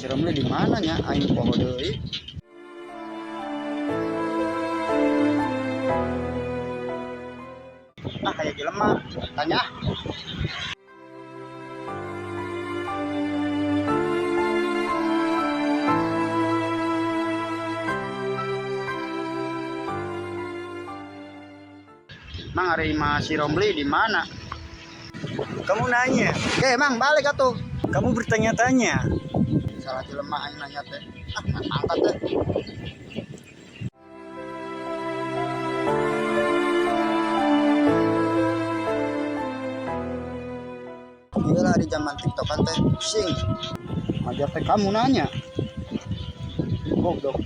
Imah si Romli di mana nya? Aing poho deui. Ah, kayak jelema. Tanya ah. Mang, ari imah si Romli di mana? Kamu nanya, Oke, Mang, balik atuh. Kamu bertanya-tanya. Salah jelema aing nanya teh. Ah, angkat teh. Gila, di zaman TikTokan teh pusing. Majar teh kamu nanya. Goblok.